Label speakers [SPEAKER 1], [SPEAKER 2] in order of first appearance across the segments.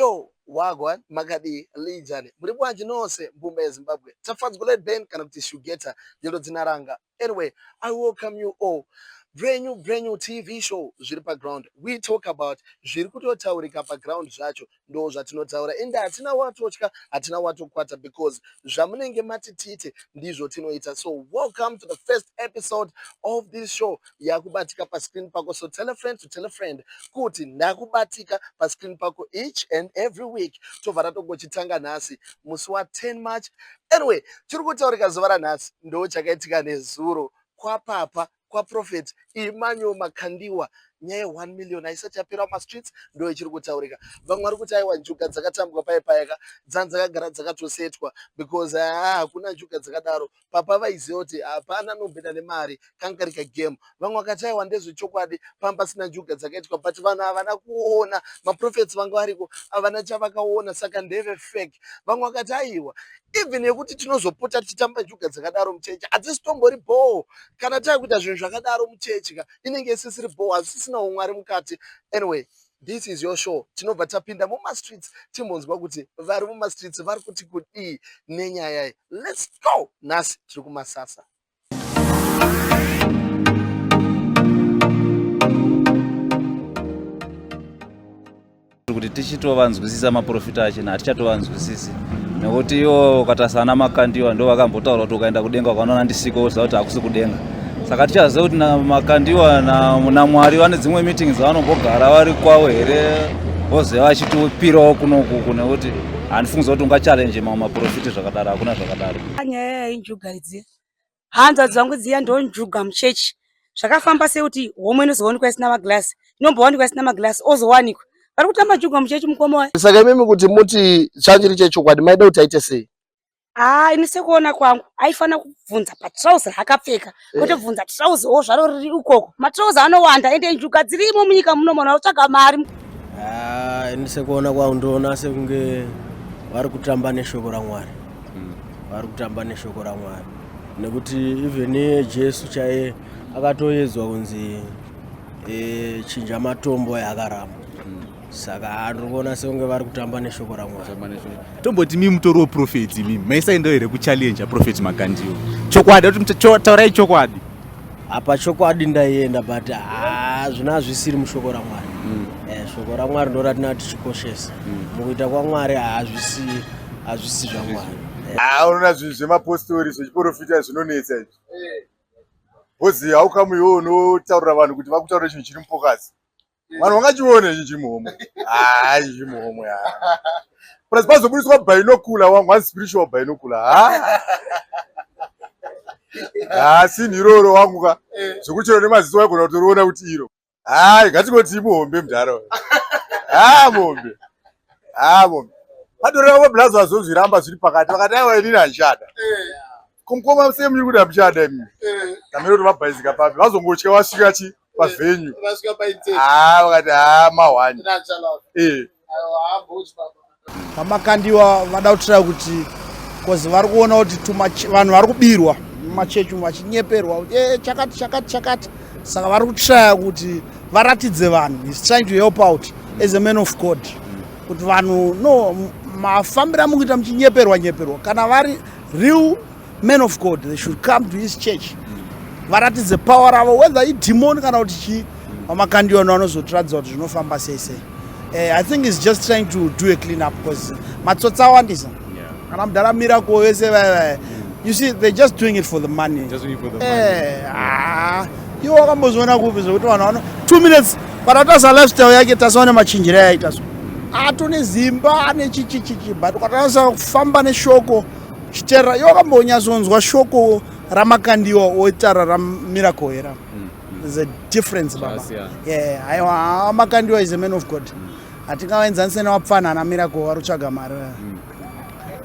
[SPEAKER 1] Yo, wagwan, makadii, lijani, muri bwanji nose mbumba yeZimbabwe. Tafadzwa Led Ben kana kuti Shugeta ndiro dzina ranga. Anyway, I welcome you all. Brand new, brand new TV show zviri paground. We talk about zviri kutotaurika paground zvacho ndo zvatinotaura ende hatina watotya hatina watokwata because zvamunenge mati tiite ndizvo tinoita. So welcome to the first episode of this show yakubatika pascreen pako. So tell a friend to tell a friend kuti ndakubatika pascreen pako each and every week. Tobva tatongochitanga nhasi musi wa 10 March. Anyway, chiri kutaurika zuva ranhasi ndo chakaitika nezuro kwapapa kwaProphet Emmanuel Makandiwa. Nyaya ye1 million haisati yapera mumastreets, ndo ichiri kutaurika. Vamwe vari kuti aiwa, njuga dzakatambwa pai paika dzanzi dzakagara dzakatosetwa because haa hakuna njuga dzakadaro. Papa vaiziva kuti hapana anombenda nemari, kanga kari kagame. Vamwe vakati aiwa, ndezvechokwadi, pamba pasina njuga dzakaitwa, but vanhu havana kuona, maprophets vanga variko havana chavakaona, saka ndeve fake. Vamwe vakati aiwa, even yekuti tinozopota tichitamba njuga dzakadaro muchechi hadzisi tombori bhoo. Kana takuita zvinhu zvakadaro muchechi ka, inenge isisiri bhoo, hazvisisina umwari mukati. Anyway, this is your show. Tinobva tapinda mumastreets timbonzwa kuti vari mumastreets vari kuti kudii nenyaya iyi. Let's go. Nhasi tiri kumasasa.
[SPEAKER 2] Kuti tichitovanzwisisa maprofita achina, hatichatovanzwisisi nekuti iwo ukatarisa ana Makandiwa ndo vakambotaura kuti ukaenda kudenga ukaona ndisiko woziva kuti hakusi kudenga. Saka tichaziva kuti Makandiwa naMwari vane dzimwe meeting dzavanombogara vari kwavo here, voziva vachitipirawo kunokuku, nekuti handifungiza kuti ungachallenge mamwe maprofiti zvakadaro, hakuna zvakadaro.
[SPEAKER 3] Nyaya yainjuga idzi, hanzvadzi dzangu dziya ndonjuga muchechi. Zvakafamba sekuti homwe inozowanikwa isina magirasi, inombowanikwa isina magirasi, ozowanikwa vari kutamba njuga muchechi, mukoma wayo.
[SPEAKER 1] Saka imimi kuti muti chanjiri chechokwadi, maida kuti aite sei?
[SPEAKER 3] Haa, ini sekuona kwangu aifanira kubvunza patrauzi raakapfeka, kwete kubvunza trauziwo zvaro riri ukoko. Matrauzi anowanda, ende njuga dzirimo munyika muno, munhu anotsvaga mari.
[SPEAKER 4] Ah, ini sekuona kwangu ndoona sekunge vari kutamba neshoko raMwari, vari kutamba neshoko raMwari, nekuti even iye Jesu chaiye akatoedzwa kunzi chinja matombo aya, akaramba. Saka ndiri kuona sekunge vari kutamba neshoko raMwari.
[SPEAKER 5] Tomboti mimi mutori weprophet, imimi maisaendawo here kuchallenge Prophet Makandiwa? Chokwadi kuti taurai chokwadi.
[SPEAKER 4] Apa chokwadi ndaienda, but zvina hazvisiri mushoko raMwari. Shoko raMwari ndo ratinaa tichikoshesa mukuita kwaMwari, hazvisi zvaMwari.
[SPEAKER 6] Ah, unoona zvinhu zvemapostori zvechiprofita zvinonetsa izvi, because how come iwe unotaurira vanhu kuti vakutaurira chinhu chiri mupokasi, vanhu vangachione chinhu chiri muhomwe? Hai, chiri muhomwe ha, plus pazobudiswa binocular wangu, one spiritual binocular ha ha, sinhi iroro wangu ka, zvekuchero nemaziso waigona kutoriona kuti iro. Hai, ngatingoti muhombe mudhara, ha, muhombe, ha, muhombe. Patoreva mablazo azozviramba zviri pakati, vakati aiwa, inini handichada. Kumukoma sei muri kuti hamuchada imi? Kamere kuti vabhaizika papi, vazongotya vasvika chi pavenue, ha, vakati ha, mahwani.
[SPEAKER 7] VaMakandiwa vada kutira kuti cause vari kuona kuti vanhu vari kubirwa mumachechi umu, vachinyeperwa kuti chakati chakati chakati, saka vari kutraya kuti varatidze vanhu. Is trying to help out as a man of God kuti vanhu no mafambiro amukuita muchinyeperwa nyeperwa. Kana vari real man of God, they should come to his church, varatidze power ravo, whether idemon kana kuti chii. VaMakandiwa vanozotiratidza kuti zvinofamba sei sei. I think is just trying to do a clean up because matsotsi awandisa. Kana mudhara Miracle vese vaya vaya, you see, they're just doing it for the money.
[SPEAKER 5] Just doing it for the money.
[SPEAKER 7] Ah, iwo wakambozviona kupi zvekuti vanhu vano 2 minutes patatarisa lifestyle yake, tasaone machinjiro ayaita, so atone zimba ane chichichichi, but ukatarisa kufamba neshoko chiterera, iwe wakambonyatsonzwa shoko raMakandiwa oitara raMiracle here? There's a difference, baba.
[SPEAKER 5] Zvasiyana.
[SPEAKER 7] Yeah, aiwa, Makandiwa is a man of God. Hatingavaenzanise nevapfana ana Miracle vari kutsvaga mari.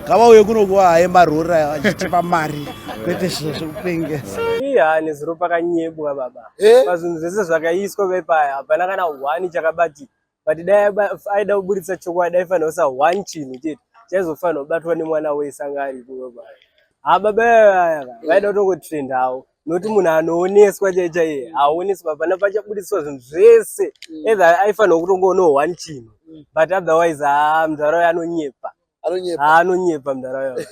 [SPEAKER 7] Ngavauye kuno kuvahaye marori aya vachitipa mari, kwete zviro zvekupengesa.
[SPEAKER 8] Iya, nezuro pakanyebwa, baba. Pazvinhu zvese zvakaiswa pepaya hapana kana one chakabatika, but dai aida kuburitsa chokwadi aifanira kuisa one chinhu chete chaizofanira kubatwa nemwana wese anga aripo paya. Ha, baba aya vaida kutongotrend havo. Nokuti munhu anooneswa chaiye chaiye haoneswa, hapana pachabudiswa zvinhu zvese. Either aifanirwa kutongoonawo one chinhu, but otherwise haa mudhara uyo anonyepa.
[SPEAKER 1] Anonyepa.
[SPEAKER 8] Haa anonyepa mudhara uyo.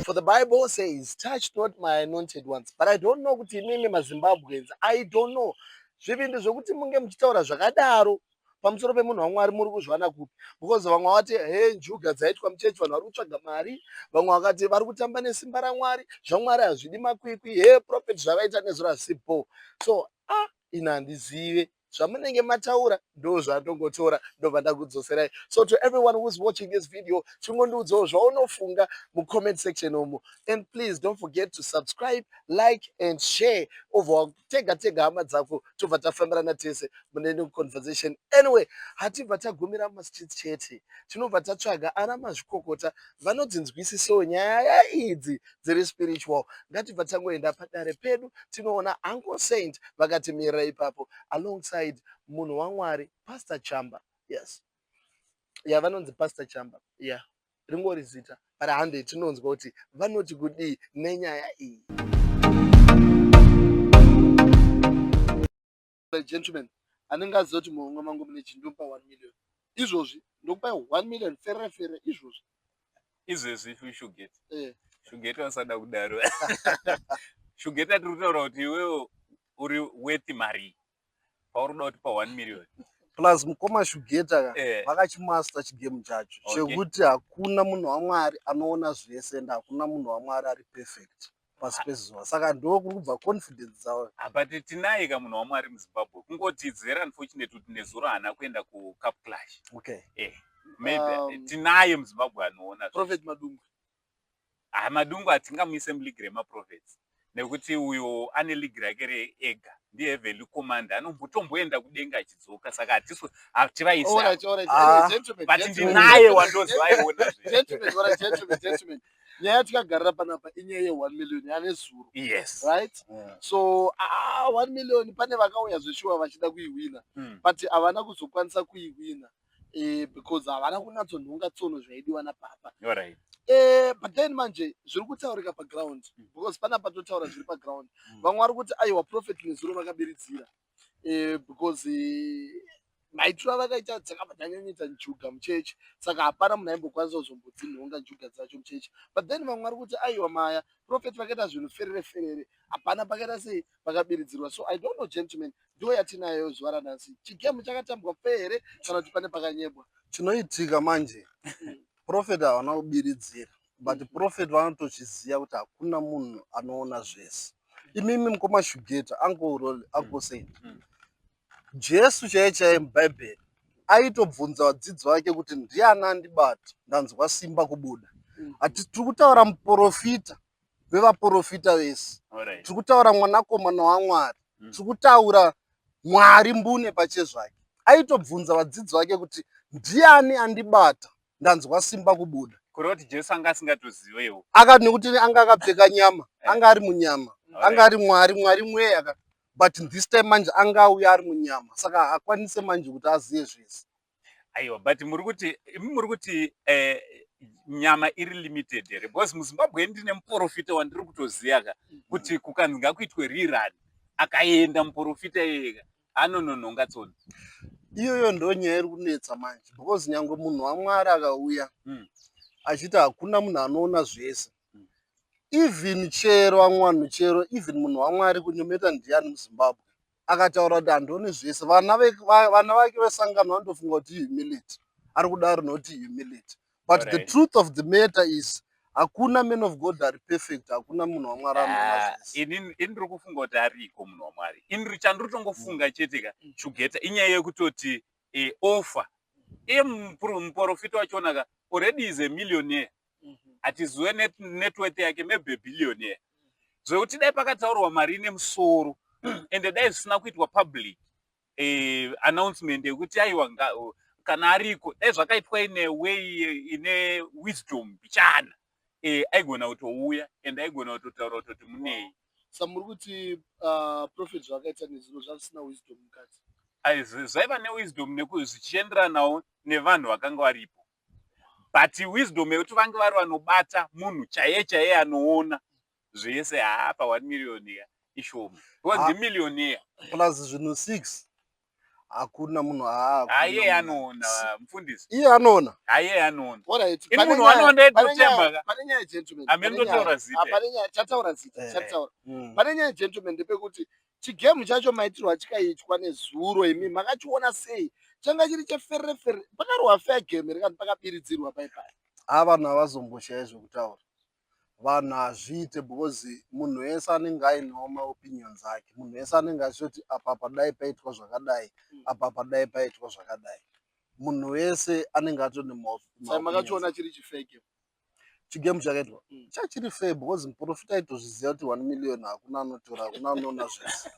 [SPEAKER 1] For the Bible says, touch not my anointed ones. But I don't know kuti imimi maZimbabweans, I don't know. Zvivindi zvokuti munge muchitaura zvakadaro pamusoro pemunhu waMwari muri kuzviwana kupi? Because vamwe vati he njuga dzaitwa muchechi vanhu vari kutsvaga mari, vamwe vakati vari kutamba nesimba raMwari, zvaMwari hazvidi makwikwi, he prophet zvavaita nezuro hazvisipo. So ah, ini handizive zvamunenge mataura ndo zvandongotora ndobva ndakudzoserai. So to everyone who's watching this video, chingondiudzawo zvaunofunga mucomment section umu, and please don't forget to subscribe, like and share. Obva tega tega hama dzako, tobva tafambirana tese mune new conversation. Anyway, hatibva tagumira mumastreets chete, tinobva tatsvaga ana mazvikokota vanodzinzwisisawo nyaya idzi dziri spiritual. Ngatibva tangoenda padare pedu tinoona Uncle Saint vakatimirira ipapo alongside munhu waMwari Pastor Chamba. Yes, ya vanonzi Pastor Chamba, yeah, ringori zita, but hande tinonzwa kuti vanoti kudii nenyaya iyi. Gentlemen, anenge aziva kuti muhomwe mangu mune chindomupa 1 million izvozvi, ndokupai 1 million ferere ferere izvozvi.
[SPEAKER 9] Izvezvi Shugeta, Shugeta usada kudaro. Shugeta, tiri kutaura kuti iwewe uri worth mari pauri kuda kutipa 1 million.
[SPEAKER 7] Plus mukoma Shugeta ka, vakachimaster chigame chacho chekuti hakuna munhu waMwari anoona zvese and hakuna munhu waMwari ari perfect pasi pezuva, saka ndo kuri kubva confidence dzavo.
[SPEAKER 9] But tinaye ka munhu waMwari muZimbabwe, kungoti it's very unfortunate kuti nezuro haana kuenda kuCup Clash. Maybe tinaye muZimbabwe anoona.
[SPEAKER 1] Prophet Madungwe.
[SPEAKER 9] Ha, Madungwe hatingamuise muleague remaprophets nekuti uyo ane league rake reega, ndiheavenly commander, anombotomboenda kudenga achidzoka, saka hatisu hativaisi.
[SPEAKER 1] Alright, alright.
[SPEAKER 7] Ah.
[SPEAKER 1] Anyway, gentlemen,
[SPEAKER 9] But
[SPEAKER 1] gentlemen,
[SPEAKER 9] ndinaye wandoziva aiona zve.
[SPEAKER 1] Gentlemen, alright, gentlemen, gentlemen. Nyaya yatikagarira panapa inyaya ye1 million yane zuro.
[SPEAKER 9] Yes.
[SPEAKER 1] Right?
[SPEAKER 7] Yeah.
[SPEAKER 1] So 1 million pane vakauya zveshuwa vachida kuiwina, but havana kuzokwanisa kuiwina because havana kunatsonhonga tsono zvaidiwa napapa. But then manje zviri kutaurika paground, because panapa totaura zviri paground. Vamwe vari kuti aiwa, prophet nezuro vakabiridzira because maitiro avakaita dzakabva dzanyanyoita njuga muchechi, saka hapana munhu aimbokwanisa kuzombodzinhonga njuga dzacho muchechi. But then vamwe vari kuti aiwa, maya prophet vakaita zvinhu ferere ferere, hapana pakaita sei pakabiridzirwa. So I don't know, gentlemen, ndo yatinayo zuva ranhasi. Chigame chakatambwa fair here kana kuti pane pakanyebwa?
[SPEAKER 7] Chinoitika manje, prophet havana kubiridzira, but prophet vanotochiziva kuti hakuna munhu anoona zvese. Imimi mukoma Shugeta, Uncle Uncle Saint, Jesu chaiye chaiye mubhaibheri aitobvunza vadzidzi vake kuti ndiani andibata, ndanzwa simba kubuda. Hati tiri kutaura muprofita vevaprofita vese, tiri kutaura mwanakomana waMwari, tiri kutaura Mwari mbune pachezvake aitobvunza vadzidzi vake kuti ndiani andibata, ndanzwa simba kubuda.
[SPEAKER 9] Kureva kuti Jesu anga asingatozivewo.
[SPEAKER 7] Akati nekuti anga akapfeka nyama, anga ari munyama, anga ari Mwari, Mwari mweya ka, but this time manje anga auya ari munyama, saka haakwanise manje kuti azive zvese.
[SPEAKER 9] Aiwa, but muri kuti imi muri kuti nyama iri limited here? Because muZimbabwe ndine muprofita wandiri kutoziva ka kuti kukanzi ngakuitwe rerun, akaenda muprofita iyeye anononhonga tsono.
[SPEAKER 7] Iyoyo ndo nyaya iri kunetsa manje, because nyange munhu waMwari akauya achiti hakuna munhu anoona zvese, even chero vamwe vanhu, chero even munhu waMwari kunyometa ndiani muZimbabwe akataura kuti handioni zvese, vana vake vesangano vanotofunga kuti ihumility ari kudaro, nokuti humility. But the truth of the matter is hakuna man of God ari perfect, hakuna munhu waMwari anoona zvese.
[SPEAKER 9] Ini ndiri kufunga kuti ariko munhu waMwari. Ini chandiri kutongofunga chete ka, Chugeta, inyaya yekutoti offer iye muprofita wachona ka already is a millionaire. Hatizive net worth yake, maybe a billionaire. Zvekuti dai pakataurwa mari ine musoro, ende dai zvisina kuitwa public announcement yekuti aiwa, kana ariko, dai zvakaitwa ine way ine wisdom bichana, aigona kutouya and aigona kutotaura kutoti munei.
[SPEAKER 1] Sa muri kuti prophet zvakaita nezuro zvasina wisdom mukati?
[SPEAKER 9] Zvaiva newisdom zvichienderanawo nevanhu vakanga varipo. But wisdom yekuti vange vari vanobata munhu chaiye chaiye anoona zvese, haa, pa 1 million ya ishoma because
[SPEAKER 7] Ah.
[SPEAKER 9] ndimillionaire.
[SPEAKER 7] Plus zvinhu 6 hakuna munhu, haa.
[SPEAKER 9] Haa, iye anoona, mufundisi.
[SPEAKER 7] Iye anoona.
[SPEAKER 9] Haa, iye anoona.
[SPEAKER 1] Alright.
[SPEAKER 9] Ini
[SPEAKER 1] Pane
[SPEAKER 9] munhu
[SPEAKER 1] nyaya-
[SPEAKER 9] wanoona
[SPEAKER 1] pane
[SPEAKER 9] itotemba
[SPEAKER 1] nyaya-
[SPEAKER 9] ka.
[SPEAKER 1] Pane nyaya, gentlemen.
[SPEAKER 9] Hamene
[SPEAKER 1] Pane nyaya.
[SPEAKER 9] ndotaura zita.
[SPEAKER 1] Ah, pane nyaya, tataura zita, tataura. Pane nyaya, gentlemen, ndepekuti chigame chacho maitirwa chikaitwa nezuro, imi makachiona sei? Changa chiri cheferefere, pakarohwa fair game rikati pakabiridzirwa paipai.
[SPEAKER 7] Ha, vanhu havazomboshaya zvekutaura. Vanhu hazviite because munhu wese anenge ainewo maopinions ake. Munhu wese anenge achitoti apa padai paitwa zvakadai, apa padai paitwa zvakadai. Munhu wese anenge atori
[SPEAKER 1] Saka
[SPEAKER 7] nemaopinions.
[SPEAKER 1] Makachiona chiri chifair game?
[SPEAKER 7] Chigame chakaitwa chachiri fair because muprofita aitozviziva kuti 1 million hakuna anotora, hakuna anoona zvese.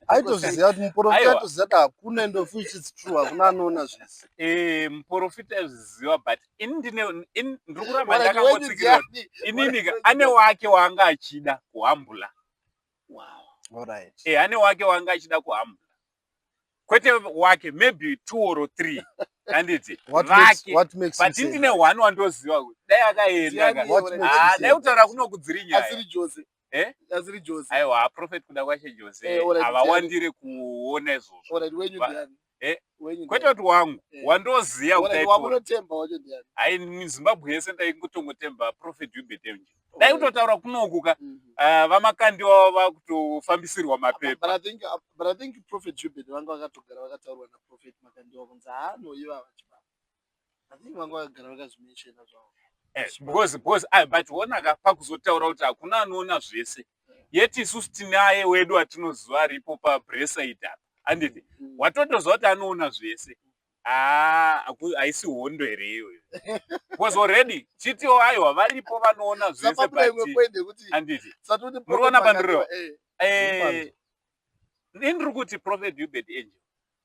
[SPEAKER 7] Aitozviziva kuti muprofita
[SPEAKER 9] Aiwa.
[SPEAKER 7] aitoziva kuti hakuna, and of which it's true, hakuna anoona zvese.
[SPEAKER 9] Muprofita aizviziva, but ini ndine ndiri kuramba
[SPEAKER 1] Alright,
[SPEAKER 9] ndakangotsikirwa.
[SPEAKER 1] wenyu ndiani?
[SPEAKER 9] Inini ka, ane wake waanga achida kuhambula. Ane wake waanga achida kuhambula, kwete wake, maybe two or three, handiti?
[SPEAKER 7] What
[SPEAKER 9] Vake.
[SPEAKER 7] What makes you
[SPEAKER 9] But
[SPEAKER 7] say
[SPEAKER 9] ndine
[SPEAKER 7] that?
[SPEAKER 9] one wandoziva kuti dai akaenda ka.
[SPEAKER 1] Ndiani?
[SPEAKER 7] What makes you
[SPEAKER 9] Ah,
[SPEAKER 7] say
[SPEAKER 9] dai kutaura kunokudziri nyaya.
[SPEAKER 1] Asiri Jose?
[SPEAKER 9] Eh?
[SPEAKER 1] Asiri Jose?
[SPEAKER 9] Aiwa, prophet kuda kwashe Jose
[SPEAKER 1] Alright,
[SPEAKER 9] havawandire kuona izvozvo.
[SPEAKER 1] Alright, wenyu ndiani?
[SPEAKER 9] Eh?
[SPEAKER 1] Wenyu
[SPEAKER 9] Kwete
[SPEAKER 1] ndiani?
[SPEAKER 9] kuti wangu, wandoziva kuti
[SPEAKER 1] Alright,
[SPEAKER 9] aitora.
[SPEAKER 1] wamunotemba wacho ndiani?
[SPEAKER 9] Hai, muZimbabwe yese ndaingotongotemba Prophet Uebert Angel. Dai kutotaura kunoku ka, ah, vaMakandiwa vakutofambisirwa mapepa.
[SPEAKER 1] But I think Prophet Uebert vanga vakatogara vakataurwa naProphet Makandiwa kunzi haanoiva vachibaba. I think vanga vakagara vakazvimenshena zvavo.
[SPEAKER 9] Because ah, but onaka pakuzotaura kuti hakuna anoona zvese, yeti isusu tinaye wedu atinoziva aripo paBraeside apa, handiti? Watotoziva kuti anoona zvese. Ah, haisi hondo here iyoyo? Because already chitiwo aiwa, varipo vanoona zvese.
[SPEAKER 1] Saka imwe
[SPEAKER 9] But
[SPEAKER 1] point yekuti
[SPEAKER 9] handiti
[SPEAKER 1] sati kuti
[SPEAKER 9] Muriona
[SPEAKER 1] Prophet
[SPEAKER 9] pandiriwo?
[SPEAKER 1] Makandiwa,
[SPEAKER 9] Ini ndiri kuti Prophet Uebert Angel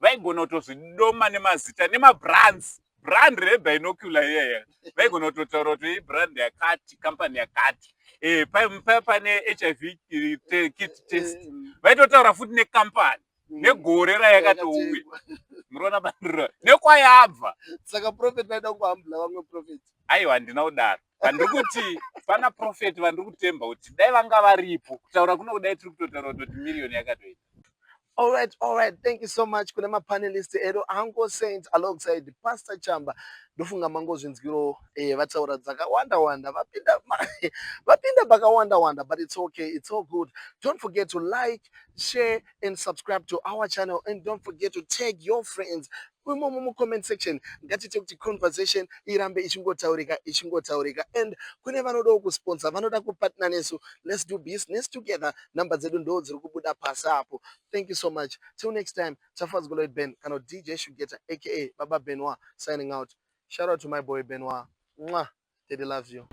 [SPEAKER 9] vaigona kutozvidoma nemazita nemabrands, brand rebinocular iyaya vaigona kutotaura kuti ibrand yakati, company yakati. Pane HIV kit test, vaitotaura futi nekampani negore rayakatouya.
[SPEAKER 1] Yakatengwa.
[SPEAKER 9] Muriona pandiriwo nekwayabva?
[SPEAKER 1] Saka prophet vaida kuhambula vamwe prophet?
[SPEAKER 9] Aiwa, handina kudaro. Vandiri kuti pana prophet vandiri kutemba kuti dai vanga varipo, kutaura kuno kudai tiri kutotaura kutoti miriyoni yakatoita.
[SPEAKER 1] All right. Thank you so much kune mapanelist edu, Uncle Saint alongside Pastor Chamba. Ndofunga mangozvinzwiro, vataura dzakawanda wanda, vapinda pakawanda wanda, but it's okay, it's all good. Don't forget to like, share and subscribe to our channel, and don't forget to tag your friends imomo mucomment section. Ngatiite kuti conversation irambe ichingotaurika, ichingotaurika. And kune vanodawo kusponsor, vanoda kupartner nesu, let's do business together. Namba dzedu ndo dziri kubuda pasi apo. Thank you so much. Till next time, Tafadzwa Lloyd Ben kana DJ Shugeta aka Baba Benoit signing out. Shout out to my boy Benoit. Mwah. Daddy loves you.